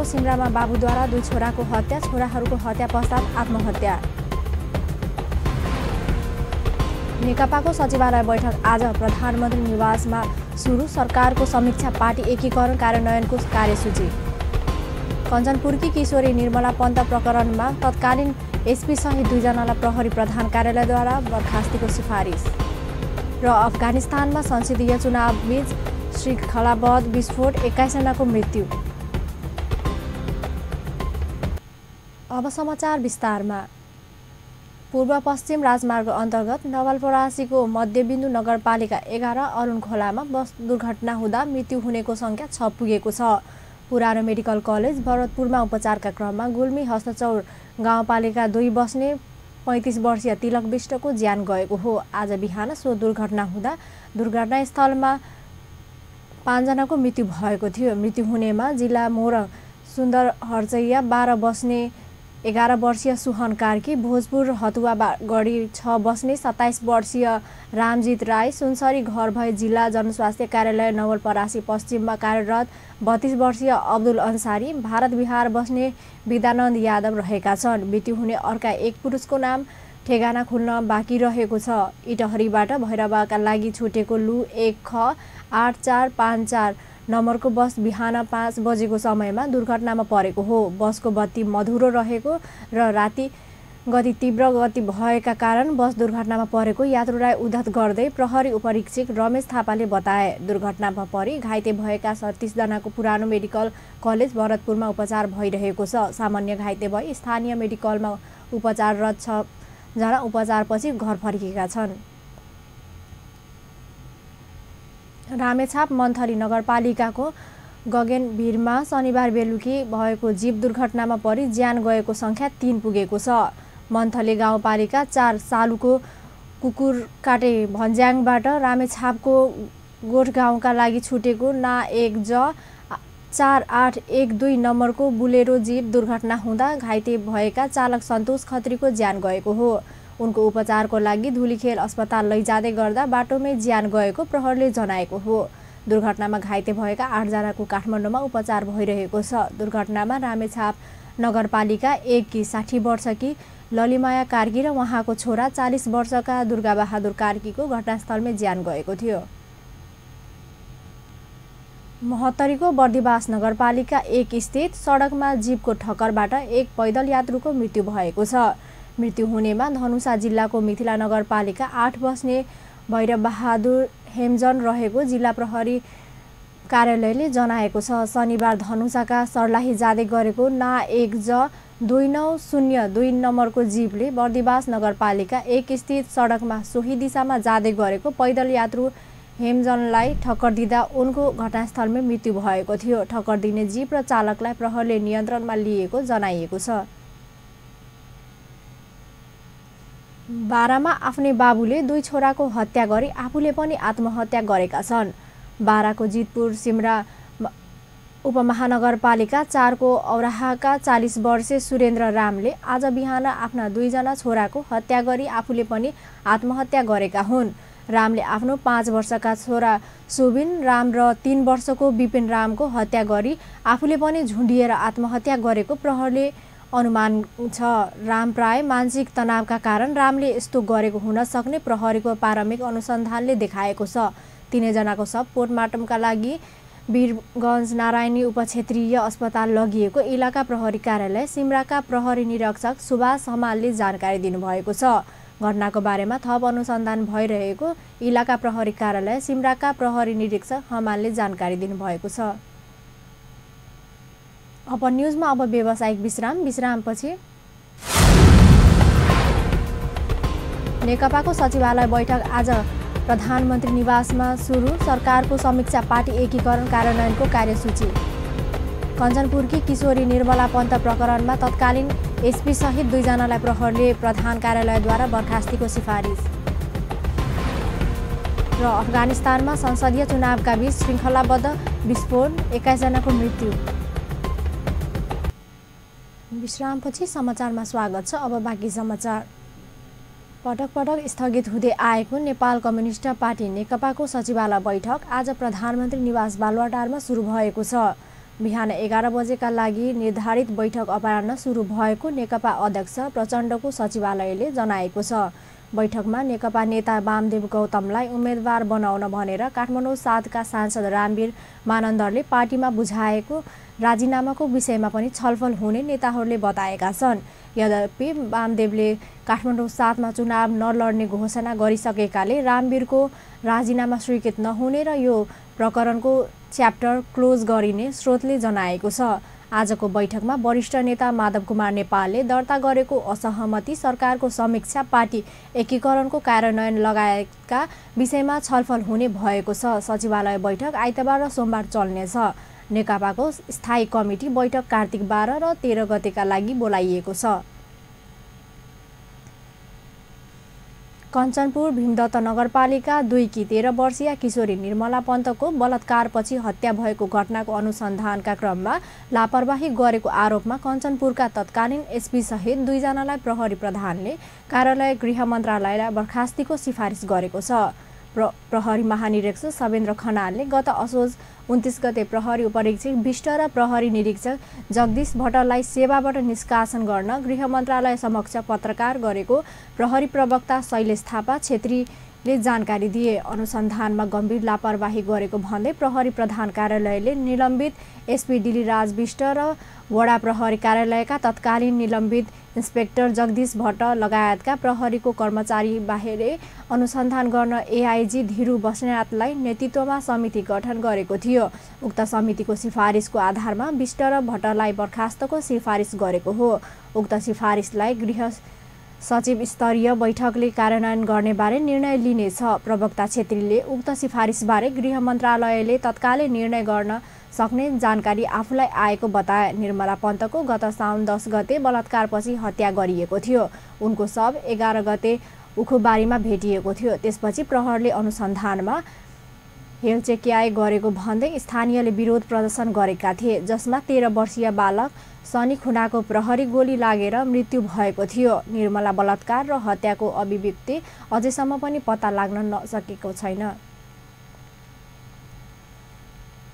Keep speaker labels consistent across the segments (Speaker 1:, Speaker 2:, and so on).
Speaker 1: जिल्लाको सिमरामा बाबुद्वारा 2 छोराको हत्या, छोराहरूको हत्या पश्चात आत्महत्या। नेकपाको सचिवालय बैठक आज प्रधानमन्त्री निवासमा सुरु, सरकारको समीक्षा, पार्टी एकीकरण कार्यान्वयनको कार्यसूची। कञ्चनपुरकी किशोरी निर्मला पन्त प्रकरणमा तत्कालीन एसपी सहित 2 जनालाई प्रहरी प्रधान कार्यालयद्वारा बर्खास्तीको सिफारिस। र अफगानिस्तानमा संसदीय चुनावबीच श्रृङ्खलाबद्ध विस्फोट, 21 जनाको मृत्यु। अब समाचार विस्तारमा। पूर्व पश्चिम राजमार्ग अन्तर्गत नवलपरासीको मध्यबिन्दु नगरपालिका 11 अरुण खोलामा बस दुर्घटना हुँदा मृत्यु हुनेको सङ्ख्या 6 पुगेको छ। पुरानो मेडिकल कलेज भरतपुरमा उपचारका क्रममा गुल्मी हस्तचौर गाउँपालिका 2 बस्ने 35 वर्षीय तिलक विष्टको ज्यान गएको हो। आज बिहान सो दुर्घटना हुँदा दुर्घटनास्थलमा 5 जनाको मृत्यु भएको थियो। मृत्यु हुनेमा जिल्ला मोरङ सुन्दर हर्चैया 12 बस्ने 11 वर्षीय सुहन कार्की, भोजपुर हतुवा गढी 6 बस्ने 27 वर्षीय रामजित राई, सुनसरी घर भए जिल्ला जनस्वास्थ्य कार्यालय नवलपरासी पश्चिममा कार्यरत 32 वर्षीय अब्दुल अन्सारी, भारत बिहार बस्ने विद्यानन्द यादव रहेका छन्। मृत्यु हुने अर्का एक पुरुषको नाम ठेगाना खुल्न बाँकी रहेको छ। इटहरीबाट भैरवाका लागि छुटेको लु 1 ख 8454 नम्बरको बस बिहान 5 बजेको समयमा दुर्घटनामा परेको हो। बसको बत्ती मधुरो रहेको र राति गति तीव्र गति भएका कारण बस दुर्घटनामा परेको यात्रुलाई उद्धत गर्दै प्रहरी उपरीक्षक रमेश थापाले बताए। दुर्घटनामा परि घाइते भएका 37 जनाको पुरानो मेडिकल कलेज भरतपुरमा उपचार भइरहेको छ। सामान्य घाइते भई स्थानीय मेडिकलमा उपचाररत 6 जना उपचारपछि घर फर्केका छन्। रामेछाप मन्थली नगरपालिकाको गगनभिरमा शनिबार बेलुकी भएको जीव दुर्घटनामा परि ज्यान गएको सङ्ख्या 3 पुगेको छ। मन्थली गाउँपालिका 4 सालुको कुकुरकाटे भन्ज्याङबाट रामेछापको गोठगाउँका लागि छुटेको ना 1 ज 4812 नम्बरको बुलेरो जीव दुर्घटना हुँदा घाइते भएका चालक सन्तोष खत्रीको ज्यान गएको हो। उनको उपचारको लागि धुलीखेल अस्पताल लैजाँदै गर्दा बाटोमै ज्यान गएको प्रहरीले जनाएको हो। दुर्घटनामा घाइते भएका 8 जनाको काठमाडौँमा उपचार भइरहेको छ। दुर्घटनामा रामेछाप नगरपालिका 1 की 60 वर्षकी ललिमाया कार्की र उहाँको छोरा 40 वर्षका दुर्गाबहादुर कार्कीको घटनास्थलमै ज्यान गएको थियो। महोत्तरीको बर्दिवास नगरपालिका 1 स्थित सडकमा जीपको ठक्करबाट एक पैदल यात्रुको मृत्यु भएको छ। मृत्यु हुनेमा धनुषा जिल्लाको मिथिला नगरपालिका 8 बस्ने भैरबबहादुर हेमजन रहेको जिल्ला प्रहरी कार्यालयले जनाएको छ। शनिबार धनुषाका सर्लाही जाँदै गरेको ना 1 ज 2902 नम्बरको जीपले बर्दिवास नगरपालिका 1 स्थित सडकमा सोही दिशामा जाँदै गरेको पैदल यात्रु हेमजनलाई ठक्कर दिँदा उनको घटनास्थलमै मृत्यु भएको थियो। ठक्कर दिने जीप र चालकलाई प्रहरीले नियन्त्रणमा लिएको जनाइएको छ। बारामा आफ्नै बाबुले 2 छोराको हत्या गरी आफूले पनि आत्महत्या गरेका छन्। बाराको जितपुर सिमरा उपमहानगरपालिका 4 को औराहाका 40 वर्षीय सुरेन्द्र रामले आज बिहान आफ्ना 2 जना छोराको हत्या गरी आफूले पनि आत्महत्या गरेका हुन्। रामले आफ्नो 5 वर्षका छोरा सुबिन राम र 3 वर्षको विपिन रामको हत्या गरी आफूले पनि झुन्डिएर आत्महत्या गरेको प्रहरीले अनुमान छ। राम प्राय मानसिक तनावका कारण रामले यस्तो गरेको हुन सक्ने प्रहरीको प्रारम्भिक अनुसन्धानले देखाएको छ। 3 जनाको शव पोस्टमार्टमका लागि वीरगञ्ज नारायणी उपक्षेत्रीय अस्पताल लगिएको इलाका प्रहरी कार्यालय सिमराका प्रहरी निरीक्षक सुभाष हमालले जानकारी दिनुभएको छ। घटनाको बारेमा थप अनुसन्धान भइरहेको इलाका प्रहरी कार्यालय सिमराका प्रहरी निरीक्षक हमालले जानकारी दिनुभएको छ। अब न्युजमा अब व्यावसायिक विश्रामपछि नेकपाको सचिवालय बैठक आज प्रधानमन्त्री निवासमा सुरु, सरकारको समीक्षा, पार्टी एकीकरण कार्यान्वयनको कार्यसूची। कञ्चनपुरकी किशोरी निर्मला पन्त प्रकरणमा तत्कालीन एसपी सहित 2 जनालाई प्रहरीले प्रधान कार्यालयद्वारा बर्खास्तीको सिफारिस। र अफगानिस्तानमा संसदीय चुनावका बीच श्रृङ्खलाबद्ध विस्फोट, 21 जनाको मृत्यु। विश्रामपछि समाचारमा स्वागत छ। अब बाँकी समाचार। पटक पटक स्थगित हुँदै आएको नेपाल कम्युनिस्ट पार्टी नेकपाको सचिवालय बैठक आज प्रधानमन्त्री निवास बालुवाटारमा सुरु भएको छ। बिहान 11 बजेका लागि निर्धारित बैठक अपराह्न सुरु भएको नेकपा अध्यक्ष प्रचण्डको सचिवालयले जनाएको छ। बैठकमा नेकपा नेता वामदेव गौतमलाई उम्मेदवार बनाउन भनेर काठमाडौँ 7 का सांसद रामवीर मानन्दरले पार्टीमा बुझाएको राजीनामाको विषयमा पनि छलफल हुने नेताहरूले बताएका छन्। यद्यपि वामदेवले काठमाडौँ 7 मा चुनाव नलड्ने घोषणा गरिसकेकाले रामवीरको राजीनामा स्वीकृत नहुने र यो प्रकरणको च्याप्टर क्लोज गरिने स्रोतले जनाएको छ। आजको बैठकमा वरिष्ठ नेता माधव कुमार नेपालले दर्ता गरेको असहमति, सरकारको समीक्षा, पार्टी एकीकरणको कार्यान्वयन लगायतका विषयमा छलफल हुने भएको छ। सचिवालय बैठक आइतबार र सोमबार चल्नेछ। नेकपाको स्थायी कमिटी बैठक कार्तिक 12 र 13 गतेका लागि बोलाइएको छ। कञ्चनपुर भीमदत्त नगरपालिका 2 की 13 वर्षीय किशोरी निर्मला पन्तको बलात्कारपछि हत्या भएको घटनाको अनुसन्धानका क्रममा लापरवाही गरेको आरोपमा कञ्चनपुरका तत्कालीन एसपी सहित 2 जनालाई प्रहरी प्रधानले कार्यालय गृह मन्त्रालयलाई बर्खास्तीको सिफारिस गरेको छ। प्रहरी महानिरीक्षक सवेन्द्र खनालले गत असोज 29 गते प्रहरी उपरीक्षक विष्ट र प्रहरी निरीक्षक जगदीश भट्टलाई सेवाबाट निष्कासन गर्न गृह मन्त्रालय समक्ष पत्रकार गरेको प्रहरी प्रवक्ता शैलेश थापा छेत्रीले जानकारी दिए। अनुसन्धानमा गम्भीर लापरवाही गरेको भन्दै प्रहरी प्रधान कार्यालयले निलम्बित एसपी डिलीराज विष्ट र वडा प्रहरी कार्यालयका तत्कालीन निलम्बित इन्स्पेक्टर जगदीश भट्ट लगायतका प्रहरीको कर्मचारी बाहेक अनुसन्धान गर्न एआइजी धिरु बस्नेतलाई नेतृत्वमा समिति गठन गरेको थियो। उक्त समितिको सिफारिसको आधारमा विष्ट र भट्टलाई बर्खास्तको सिफारिस गरेको हो। उक्त सिफारिसलाई गृह सचिव स्तरीय बैठकले कार्यान्वयन गर्ने बारे निर्णय लिनेछ। प्रवक्ता छेत्रीले उक्त सिफारिसबारे गृह मन्त्रालयले तत्कालै निर्णय गर्न सक्ने जानकारी आफूलाई आएको बताए। निर्मला पन्तको गत साउन 10 गते बलात्कारपछि हत्या गरिएको थियो। उनको शव 11 गते उखुबारीमा भेटिएको थियो। त्यसपछि प्रहरीले अनुसन्धानमा हेलचेक्याइ गरेको भन्दै स्थानीयले विरोध प्रदर्शन गरेका थिए, जसमा 13 वर्षीय बालक सनी खुनाको प्रहरी गोली लागेर मृत्यु भएको थियो। निर्मला बलात्कार र हत्याको अभिव्यक्ति अझैसम्म पनि पत्ता लाग्न नसकेको छैन।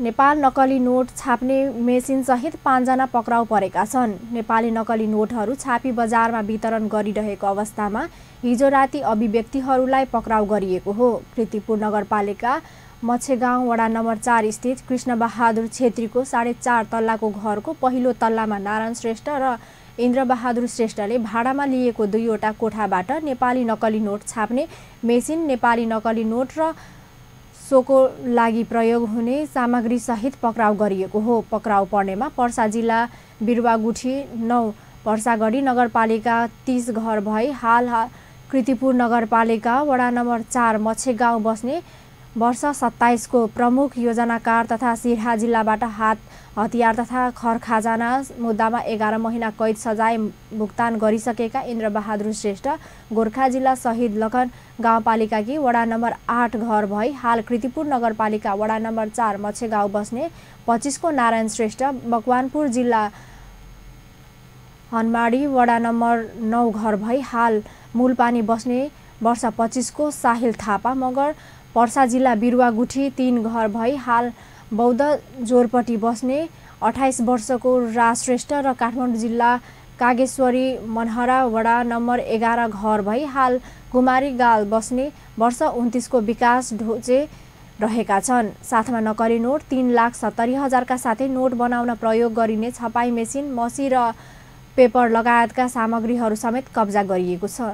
Speaker 1: नेपाल नक्कली नोट छाप्ने मेसिनसहित 5 जना पक्राउ परेका छन्। नेपाली नक्कली नोटहरू छापी बजारमा वितरण गरिरहेको अवस्थामा हिजो राति अभिव्यक्तिहरूलाई पक्राउ गरिएको हो। कीर्तिपुर नगरपालिका मच्छेगाउँ वडा नम्बर 4 स्थित कृष्णबहादुर छेत्रीको 4.5 तल्लाको घरको पहिलो तल्लामा नारायण श्रेष्ठ र इन्द्रबहादुर श्रेष्ठले भाडामा लिएको 2वटा कोठाबाट नेपाली नक्कली नोट छाप्ने मेसिन, नेपाली नक्कली नोट र सोको लागि प्रयोग हुने सामग्री सहित पक्राउ गरिएको हो। पक्राउ पर्नेमा पर्सा जिल्ला बिरुवागुठी 9, पर्सागढी नगरपालिका 30 घर भई हाल कीर्तिपुर नगरपालिका वडा नम्बर 4 मच्छेगाउँ बस्ने वर्ष 27 को प्रमुख योजनाकार तथा सिरहा जिल्लाबाट हतियार तथा खरखाजाना मुद्दामा 11 महिना कैद सजाय भुक्तान गरिसकेका इन्द्रबहादुर श्रेष्ठ गोर्खा जिल्ला शहीद लखन गाउँपालिकाकी वडा नम्बर 8 घर भई हाल कीर्तिपुर नगरपालिका वडा नम्बर 4 मच्छेगाउँ बस्ने 25 को नारायण श्रेष्ठ मकवानपुर जिल्ला हनमाडी वडा नम्बर 9 घर भई हाल मूलपानी बस्ने वर्ष 25 को साहिल थापा मगर पर्सा जिल्ला बिरुवागुठी 3 घर भई हाल बौद्ध जोरपट्टि बस्ने 28 वर्षको राज श्रेष्ठ र काठमाडौँ जिल्ला कागेश्वरी मनहरा वडा नम्बर 11 घर भई हाल कुमारी गाल बस्ने वर्ष 29 को विकास ढोचे रहेका छन्। साथमा नक्कली नोट 3,70,000 का साथै नोट बनाउन प्रयोग गरिने छपाई मेसिन, मसी र पेपर लगायतका सामग्रीहरू समेत कब्जा गरिएको छ।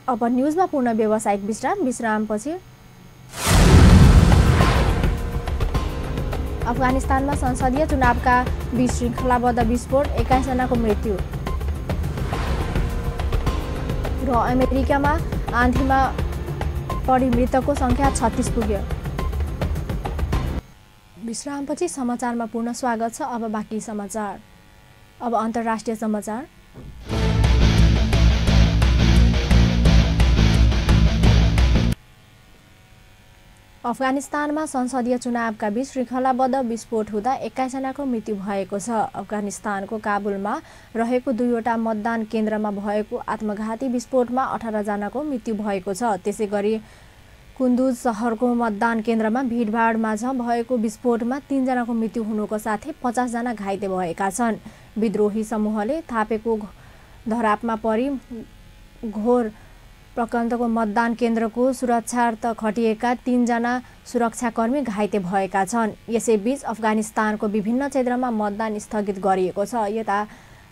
Speaker 1: अब न्युजमा पूर्ण व्यावसायिक विश्रामपछि अफगानिस्तानमा संसदीय चुनावका बीच श्रृङ्खलाबद्ध विस्फोट, 21 जनाको मृत्यु र अमेरिकामा आँधीमा पडी मृतकको संख्या 36 पुग्यो। विश्रामपछि समाचारमा पूर्ण स्वागत छ। अब बाँकी समाचार। अब अन्तर्राष्ट्रिय समाचार। अफगानिस्तानमा संसदीय चुनावका बीच श्रृङ्खलाबद्ध विस्फोट हुँदा 21 जनाको मृत्यु भएको छ। अफगानिस्तानको काबुलमा रहेको 2वटा मतदान केन्द्रमा भएको आत्मघाती विस्फोटमा 18 जनाको मृत्यु भएको छ। त्यसैगरी कुन्दुज शहरको मतदान केन्द्रमा भिडभाडमाझ भएको विस्फोटमा 3 जनाको मृत्यु हुनुको साथै 50 जना घाइते भएका छन्। विद्रोही समूहले थापेको धरापमा परि घोर प्रकण्डको मतदान केन्द्रको सुरक्षार्थ खटिएका 3 जना सुरक्षाकर्मी घाइते भएका छन्। यसैबीच अफगानिस्तानको विभिन्न क्षेत्रमा मतदान स्थगित गरिएको छ। यता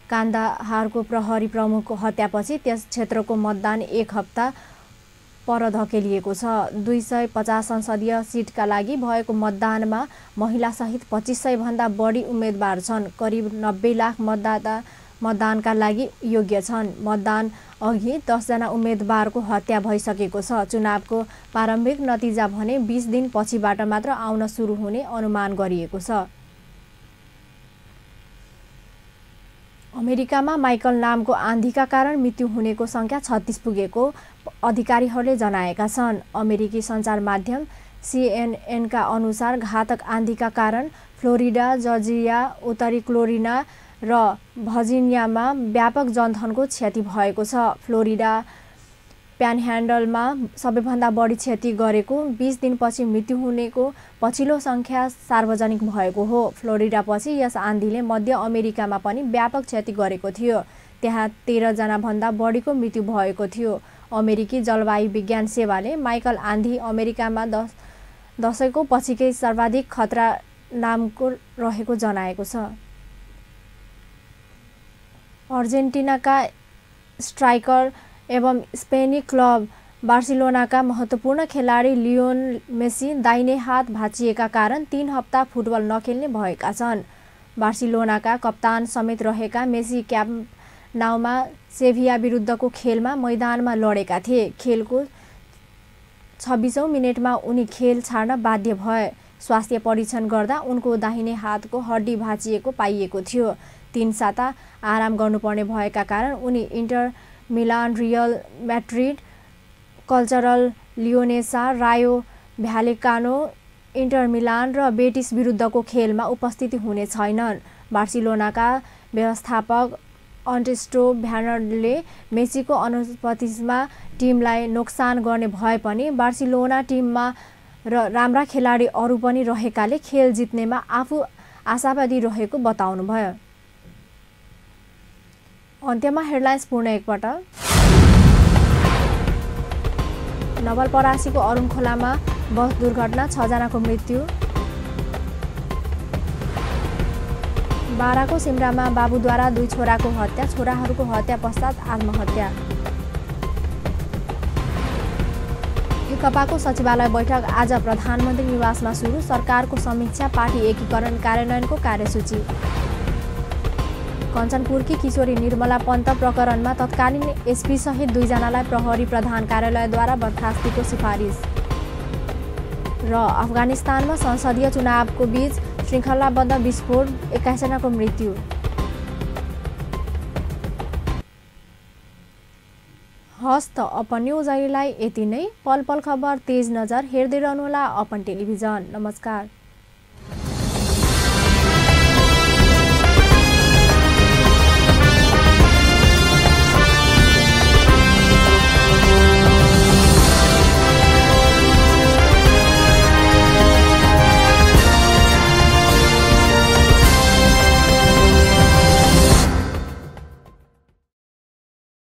Speaker 1: कान्दाहारको प्रहरी प्रमुखको हत्यापछि त्यस क्षेत्रको मतदान 1 हप्ता पर धकेलिएको छ। 250 संसदीय सिटका लागि भएको मतदानमा महिलासहित 2500 भन्दा बढी उम्मेदवार छन्। करिब 90 लाख मतदाता मतदानका लागि योग्य छन्। मतदान अघि 10 जना उम्मेदवारको हत्या भइसकेको छ। चुनावको प्रारम्भिक नतिजा भने 20 दिन पछिबाट मात्र आउन सुरु हुने अनुमान गरिएको छ। अमेरिकामा माइकल नामको आँधीका कारण मृत्यु हुनेको सङ्ख्या 36 पुगेको अधिकारीहरूले जनाएका छन्। अमेरिकी सञ्चार माध्यम CNN का अनुसार घातक आँधीका कारण फ्लोरिडा, जर्जिया, उत्तरी क्यारोलिना र भर्जिनियामा व्यापक जनधनको क्षति भएको छ। फ्लोरिडा प्यानह्यान्डलमा सबैभन्दा बढी क्षति गरेको 20 दिनपछि मृत्यु हुनेको पछिल्लो सङ्ख्या सार्वजनिक भएको हो। फ्लोरिडापछि यस आँधीले मध्य अमेरिकामा पनि व्यापक क्षति गरेको थियो। त्यहाँ 13 जनाभन्दा बढीको मृत्यु भएको थियो। अमेरिकी जलवायु विज्ञान सेवाले माइकल आँधी अमेरिकामा दशैंको पछिकै सर्वाधिक खतरा नामको रहेको जनाएको छ। अर्जेन्टिनाका स्ट्राइकर एवं स्पेनी क्लब बार्सिलोनाका महत्त्वपूर्ण खेलाडी लियोन मेसी दाहिने हात भाँचिएका कारण 3 हप्ता फुटबल नखेल्ने भएका छन्। बार्सिलोनाका कप्तान समेत रहेका मेसी क्याम्प नाउमा सेभिया विरुद्धको खेलमा मैदानमा लडेका थिए। खेलको 26औं मिनेटमा उनी खेल छाड्न बाध्य भए। स्वास्थ्य परीक्षण गर्दा उनको दाहिने हातको हड्डी भाँचिएको पाइएको थियो। 3 साता आराम गर्नुपर्ने भएका कारण उनी इन्टर मिलान, रियल म्याड्रिड, कल्चरल लियोनेसा, रायो भ्यालेकानो, इन्टर मिलान र बेटिस विरुद्धको खेलमा उपस्थिति हुने छैनन्। बार्सिलोनाका व्यवस्थापक अन्टेस्टो भ्यानरले मेसीको अनुपस्थितिमा टिमलाई नोक्सान गर्ने भए पनि बार्सिलोना टिममा र राम्रा खेलाडी अरू पनि रहेकाले खेल जित्नेमा आफू आशावादी रहेको बताउनुभयो। अन्त्यमा हेडलाइन्स पुनः एकपटक। नवलपरासीको अरुण खोलामा बस दुर्घटना, 6 जनाको मृत्यु। बाराको सिमरामा बाबुद्वारा 2 छोराको हत्या, छोराहरूको हत्या पश्चात आत्महत्या। नेकपाको सचिवालय बैठक आज प्रधानमन्त्री निवासमा सुरु, सरकारको समीक्षा, पार्टी एकीकरण कार्यान्वयनको कार्यसूची। कञ्चनपुरकी किशोरी निर्मला पन्त प्रकरणमा तत्कालीन एसपी सहित 2 जनालाई प्रहरी प्रधान कार्यालयद्वारा बर्खास्तीको सिफारिस। र अफगानिस्तानमा संसदीय चुनावको बीच श्रृङ्खलाबद्ध विस्फोट, 21 जनाको मृत्यु। हस्त अपन न्युज अहिलेलाई यति नै। पल पल खबर, तेज नजर हेर्दै रहनुहोला अपन टेलिभिजन। नमस्कार।